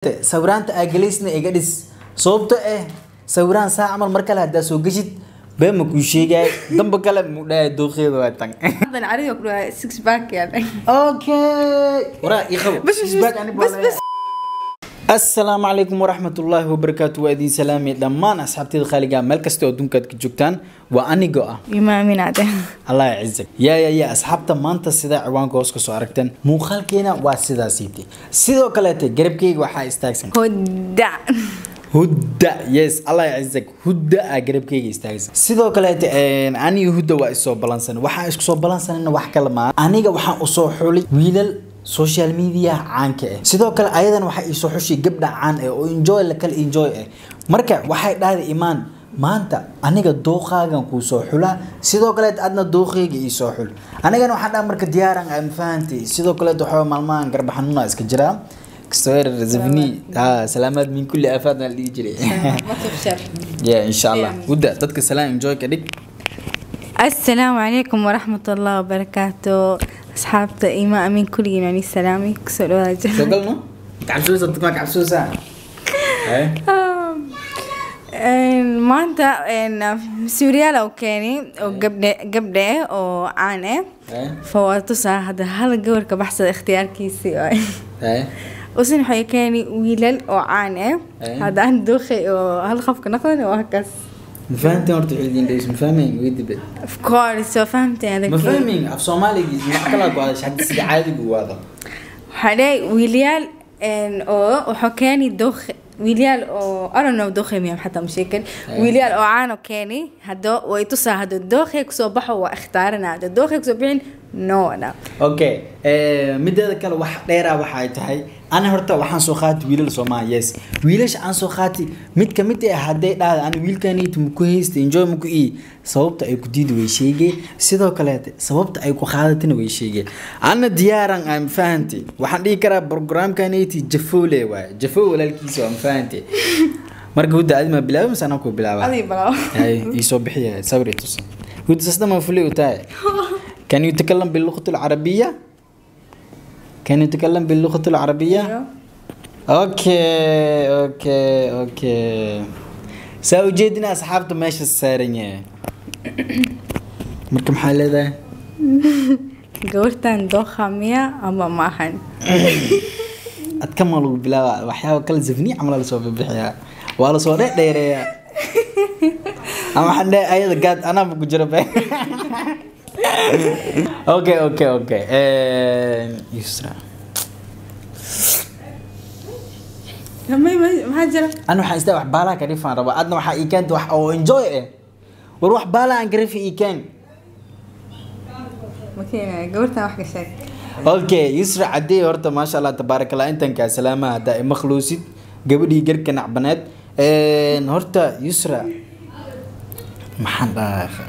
Sawiraanta aa gelaysna iga dhis, sababto eh sawiraan saa camal mar kale haddaa soo geshid been ma kuu sheegay, damba kale mu dhahay dooqeeda waa tan. Hadan cariga ku dhahay six pack yani. Okay, waraa ii qabo. Bas, bas, Six pack ani bas, bas. Asalaamu calaykum waraxmatullaahi wabarakaatu. Waa idin salaamay dhammaan asxaabtayda khaaliga meel kasta oo adduunka aad ka joogtaan. Waa anigoo ah Ima Aminaade. Allah yacizak. Ya ya ya, asxaabta, maanta sida ciwaanka hoos kasoo aragteen muuqaalkeena waa sidaasiiti. Sidoo kaleete garabkeyga waxaa istaagsan Hudda. Hudda. Yes, Allah yacizak, Hudda aa garabkeyga istaagsan. Sidoo kaleete aniga Hudda waa isoo balansan, waxaan isku soo balansanayna wax kale maa, aniga waxaan usoo xulay wiilal social media caanka ah, sidoo kale ayadan waxay iisoo xushay gabdha caan ah oo enjoy la kala enjoy ah. Marka waxay dhahday, imaan maanta aniga dooqaagan kuu soo xulaa, sidoo kaleet adna dooqeyga ii soo xul. Anigana waxaan dhaha marka diyaaran ah, ma fahantay? Sidoo kaleet waxaa maalmahan garba xanuuna iska jiraa kastoer zafni ha salaamaad min kulli aafaad la dhihi jiray. Ya insha Allah, Hudda, dadka salaan enjoy ka dhig. Assalaamu calaykum waraxmatullahi wabarakaatu. Asxaabta Ima Amin kulligiin ani salaamay, kusoo dhawaada. Soo galno, kacabsoosa dadka ma kacabsoosa. Maanta suuryaal oo keeni oo gabdhe gabdhe oo caan ah fawaa tusaa hadda hal gabar ka baxsada ikhtiyaarkiisii waay. Usin waxay keeni wiilal oo caan ah, hadda aan dooqay oo hal qofka noqdan waa kaas. Ma fahanteen horta wixii idin dhegeyso? Ma fahmayn weydibe? Of course soo fahamteen. Ma fahmayn af Soomaaliga, wax kala ku hadashay hadda, sida caadigu waada. Waxaa dhahay wiilyaal oo wuxuu keeni dooq wiilyaal oo I don't know dooqay miya xataa masheekan, wiilyaal oo caan oo keeni haddo way tusaa, haddo dooqay kusoo baxo waa ikhtaaranaa, haddo dooqay kusoo bixin no na. Okay, mideeda kale wax dheeraa waxay tahay, ani horta waxaan soo qaatay wiilal Soomaali. Yes, wiilasha aan soo qaatay mid ka mid ah hadday dhahda ani wiilkanayta maku haysta enjoy maku ii, sababta ay ku diidi way sheegay, sidoo kaleete sababta ay ku qaadatana way sheegay. Ana diyaaran aan fahantay, waxaan dhihi karaa programkanayti jafoole waay, jafo walaalkiisa waa, ma fahantay? Marka Hudda, adi ma bilaabay mise anaa ku bilaaba? Adii balaaw. Hay, ii soo bixiya sawir i tusa. Hudda, sasda ma fulay u tahay? Can you تكلم باللغة العربية؟ Can you تكلم باللغة العربية؟ Okay, okay, okay. Saa ujeedina asxaabta meesha saaran yahay. Marka maxaa leedahay? Gabartan dooqa miya ama maahan? Adka ma lagu bilaabaa, waxyaabo kala zafni camal la soo bixiyaa. Waa la soo dheereeyaa. Ama waxaan dhahay ayada gaad anaa ku jira be. Okay, okay, okay. Yusra. May maxaa jira? Ana waxaan istaa wax baalaha ka rifaan rabaa, adna waxaa ii keenta wax oo enjoy eh. War wax baalaha aan ka rifi ii keen. Ma keenaya gabartan, wax ka sheeg. Okay, Yusra Cadey, horta maasha Allah tabaaraka Allah, intan kaa salaamaha haddaa imaqluusid gabadhii garka nacbaneed. Horta Yusra maxaan dhahaa,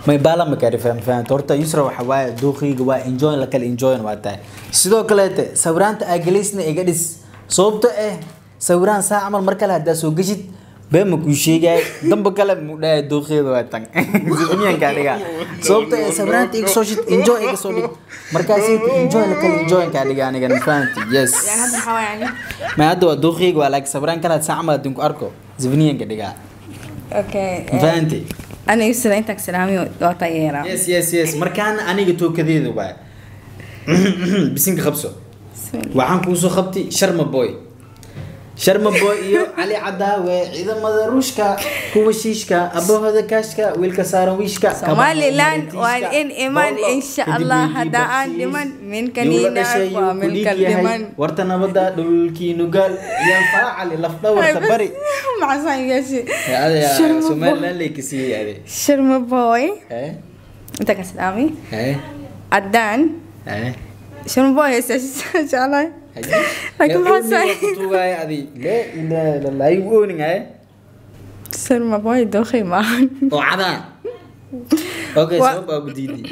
may baala ma kaa rifaan, fahamta? Horta Yusra waxa waaye dooqiyga waa enjoy la kala enjoy waa tahay. Sidoo kaleete sawiraanta aa gelaysna iga dhis, sababto eh sawiraan saa camal mar kale haddaa soo geshid been ma kuu sheegay, damba kale mu dhahay dooqeeda waa tan zafniyan kaa dhigaa, sababto eh sawiraanta iga soo shid, enjoy iga soo dhig, markaas enjoy la kala enjoy kaa dhigaa aniga, ma fahamti? Yes. Yani hadda maxaa waay yani? Ma hadda waa dooqeyga waa, laakiin sawiraan kale saa camal haddii ku arko zafniyan ka dhigaa. Okay. Ma fahamti? Ana Yusra intaan salaamay waa taageeraa. Yes yes yes, markaana aniga tookadeeda waay, bisinka qabso. Bismillah. Waxaan kuu soo qabtay Sharma Boy, Sharma Boy iyo Cali Cadaawe, ciidamada Ruushka kuwa shiishka abahooda kaashka wiilka saaran wiishka. Somaliland waa in iman insha Allah, hadda aan dhiman minka niina waa minka dhiman. Warta nabada dhulkii nugaal yaan faacali lafdhawarta bari. Maxaa yeeshay? Somaliland lay ka siiyey ade. Sharma Boy inta ka salaamay Cadaan Sharma Boy heesa jeclahay, laakiin maxaa kutugaay adi? Laa ilaaha illa Allah, igu oonin haye. Sharma Boy dooqay maahan. Oo cadaan. Okay, sabab baa ku diiday?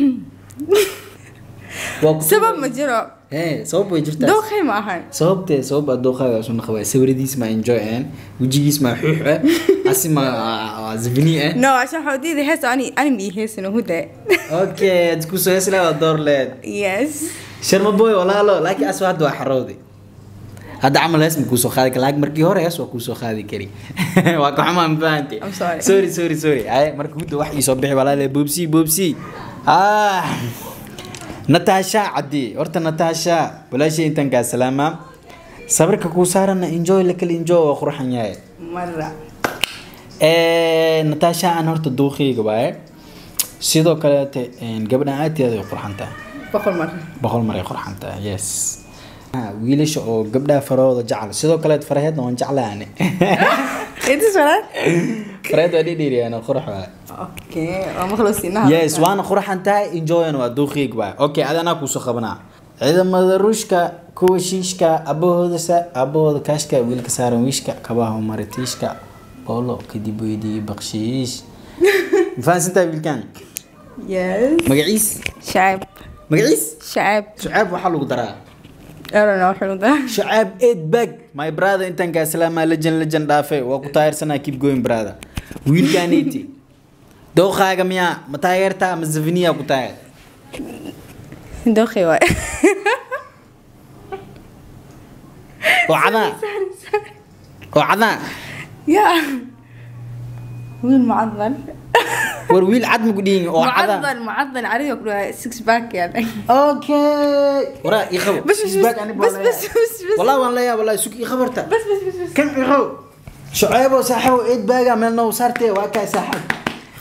Waa ku Sabab ma jiro. Hee, sabab way jirtaa. Dooqay ma ahan. Sababtee sabab aad dooqaaga soo naqabay? Sawiradiis ma enjoy een, wejigiis ma xuux eh, asi ma zafni eh? No, عشان waxaa diiday hees ani ani mi heesano huda. Okay, ad ku soo heesla waa door leed. Yes. Sharma Boy walaalo, laakiin as hadda waa xarowday. Hadda camal hees ma kuusoo qaadi kara, laakiin markii hore hees waa kuusoo qaadi kari. Waa ka xumaan, ma fahanti? I'm sorry. Sorry, sorry, sorry. Ay, marka Hudda wax ii soo bixi, walaale, boobsi boobsi. Ah, Natasha Caddi, horta Natasha walaashay, intaan kaa salaamaa. Sawirka kuu saarana enjoy la kala enjoy, waa qurxan yahay. Mara. Natasha aan horta duuqiyga waaye. Sidoo kaleete gabadhan aad iyo aad ay u qurxan tahay. 100 mar. 100 mar ay qurxan tahay, yes. Wiilasha oo gabdhaha farahooda jecel, sidoo kaleet faraheedna waan jeclahay ani. Inta su'aal? Faraheed waa dhidhiiriyaan, qurux waaye. Okay, waa maqlosiinaha. Yes, waana qurxan tahay, enjoyana waa duuqiyg waaye. Okay, ada anaa kuusoo qabanaa. Ciidamada Ruushka kuwa shiishka, abahooda sa abahooda kaashka, wiilka saaran wiishka, kabaha maritiishka, boolo kadib weydiiyey bakshiish. Ma fahansantahay wiilkan? Yes. Magaciis? Shacab. Magaciis? Shacab. Shucaab waxaa lagu daraa. I don't know wuxuu daraa. Shucaab eight bag, my brother, intaan kaa salaamaa. Legend, legend dhaafe, waa ku taageersanaa. Keep going, brother. Wiilkaanayti dooqaaga miyaa? Ma taageertaa ama zafiniyaa ku taageer? Doqi waay. Oo cadaa, oo cadaa. Yeah, wiil mucadal. War wiil cad ma ku dhihin oo cadaa? Mucadal, mucadal cariga ku dhahay, six pack yani. Okay, waraa ii qabo. بس بس Six pack ani بس baan بس leeyahay. بس بس. Wallahi waan leeyahay, wallahi, sug, ii qabarta. بس بس بس بس. Kan ii qabo. Shucaybo saaxibo, eight baga meel noo saartee. Waa kaa saaxib,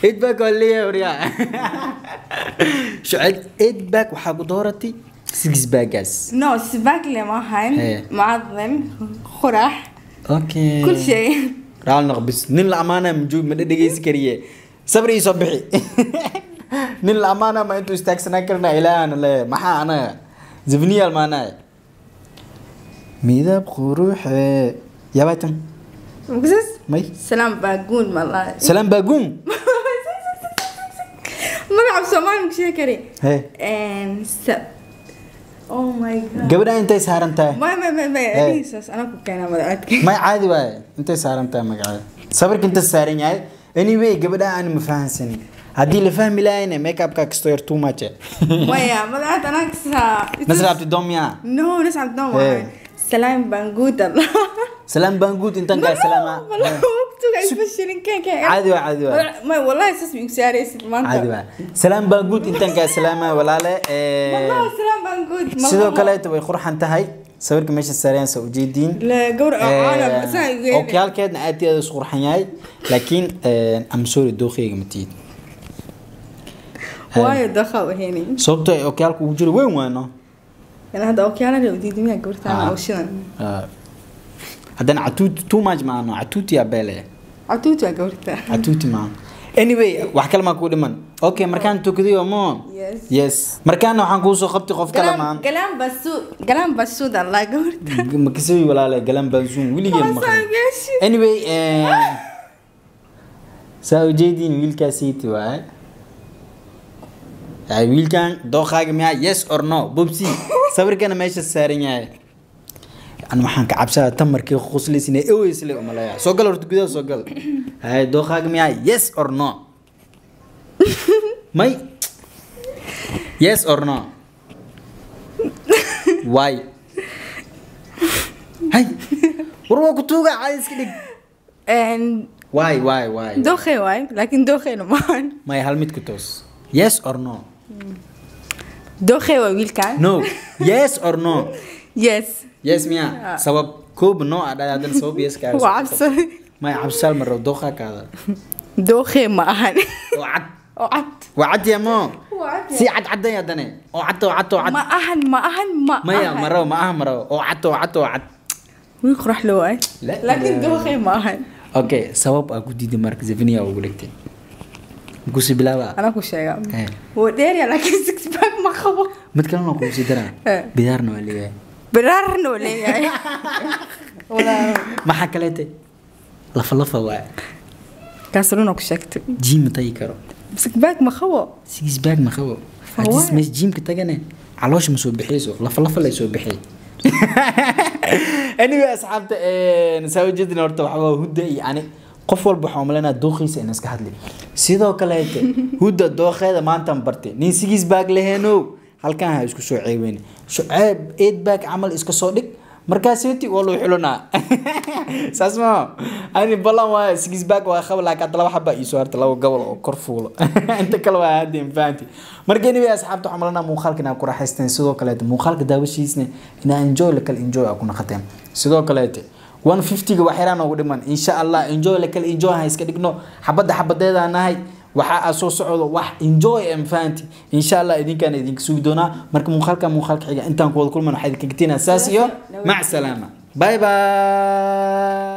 eight bag waa leeyahay. Waryaa Shucayb, eight bag waxaa ku dooratay six bagaas? No, six pack le ma ahayn. إيه. معضل قرح. Okay. كل شيء. Raal noq bis, nin la amaana ma joog, ma dhegeysi kariye. Sabri ii soo bixi. Nin la amaana ma intuu istaagsanaan karna? Ilaahana le, maxaa anaga zibniyal maanaya midab quruxe yaabatan. مقزز. May. سلام باقون والله. Salaam baaguun. magaca Soomaali ma sheegi kari. Hee. Oh my God. Gabadha intay saaran tahay? Ma إيه. adigiisaas anaa ku keenaa magacaadka. May, caadi waaye. Intay saaran tahay magaceeda, sawirka inta saaran yahay. Anyway, gabadha aan ma fahansanin. Haddii la fahmi lahayna, makeupka kastoo yar too much. Maya, magacaad anaa kasaa. Nasra Abdidomiya. No, Nasra Abdidoom. إيه. Salaam Banguud Allah. Salaam banguud, intaan kaa salaama. Caadi waa, caadi waa. Ma wallahi saas ma igu saaraysid maanta. Caadi waa. Salaam banguud, intaan kaa salaama, walaale. Wallahi salaam Banguud. Sidoo kaleeta way qurxan tahay. Sawirka meesha saareen sa ujeediin. La gawr caalam saa igu yeeli. Okyaalkeedna aad iyo aad isu qurxan yahay, laakiin I'm sorry, dookhayga ma tihid. Waayo daqa waheyni. Sababtoo ay okyaalka ugu jiro weyn waano. Yana hadda okyaalada u diidmiya gabartaan Ah. oo shidan. Haddana catuuti too much maano, catuuti yaa beele. Catuuti waa gabarta. Catuuti maahan. Anyway, wax kale maa kuu dhiman? Okay, markaan tukaday mo. Yes. Yes, markaana waxaan kuu soo qabtay qof kale maan. Galaan basuud, galaan basuud Allah gabarta. Ma kasii walaale, galaan bansuun weligeen ma maqlin. Anyway, saa ujeediin wiilkaasiiti waaye. Ay, wiilkan dooqaaga miyaa? Yes or no, bobsi. Sawirkana meesha saaran yahay. An waxaan ka cabsadaa tan markii qoslaysin eweysle umaleeya. Soo gal horta, gudaha soo gal. Hay, dooqaaga miyaa? Yes or no? May, yes or no? Why? Hay, war waa ku tuuga, caadi iska dhig. Why, why, why? Dookhay waay, laakiin dookhayna maahan. May, hal mid ku toos. Yes or no? Dookhay waa wiilkan. No, yes or no? Yes. Yes miya? Sabab koob no a dhahay, haddana sabab yes kaaga. Waa cabsaday. May, cabsal ma rabo, dooqa kaada. Dookhay ma ahan. Oo cad. Oo cad. Waa cad ya mo. Waa cad. Si cad caddan haddane, oo cad, oo cad, oo cad. Ma ahan, ma ahan, ma maya ahan. Ma rabo, ma aha, ma rabo. Oo cad, oo cad, oo cad. Wiil qurax loo waay. La- laakiin dookhay ma ahan. Okay, sabab aa ku diiday marka zevenia ugu dhigtay makusii bilaaba? Anaa ku sheega. Eh. Wuu dheerya, laakiin six pack ma qabo. Mid kalena waa kuusii daraa. Eh. Bidaarna waa leeyahay. Biraarna uu leeyahay. Walaa. Maxaa kaleete? Lafa lafa waay. Kaas runa ku sheegtay. Gym ma tagi karo. Six pack ma qabo. Six pack ma qabo. Fawaay. Haddii meesha gymka tagane, caloosha ma soo bixiyso, lafa lafa lay soo bixiyay. Anyway, asxaabta, saa ujeedin horta waxaa waa Hudda iyo ani. Qof walba waxaa umaleynaa dooqiisa in iska hadli. Sidoo kaleete Hudda dooqeeda maantaan bartay. Nin six pack laheenow, halkan ha isku soo ceebeyn. Shuceeb eight pack camal iska soo dhig. Markaaseti waa loo xulanaa, saas ma ani ballan waa six pack waa qaba, laakiin hadda 2 xaba ii soo harta, 2 gobol oo kor fuulo, inta kale waa hadeen, fahanti. Marka anyway asxaabta, waxaan malanaa muuqaalka inaa ku raaxaysteen, sidoo kaleete muuqaalka daawashiisna inaa enjoy la kala enjoy aa ku naqateen. Sidoo kaleete 150ga wax yaraan noogu dhiman, insha Allah enjoy la kala enjoy ha iska dhigno, xabadda xabadeedaa nahay, waxa aa soo socdo wax enjoy am, fahanti. Insha Allah idinkaana idinka sugi doonaa. Marka muuqaalka xiga intaan ku wada kulman, waxaa idinkaga teenaa saas iyo mac salaama, bye bye.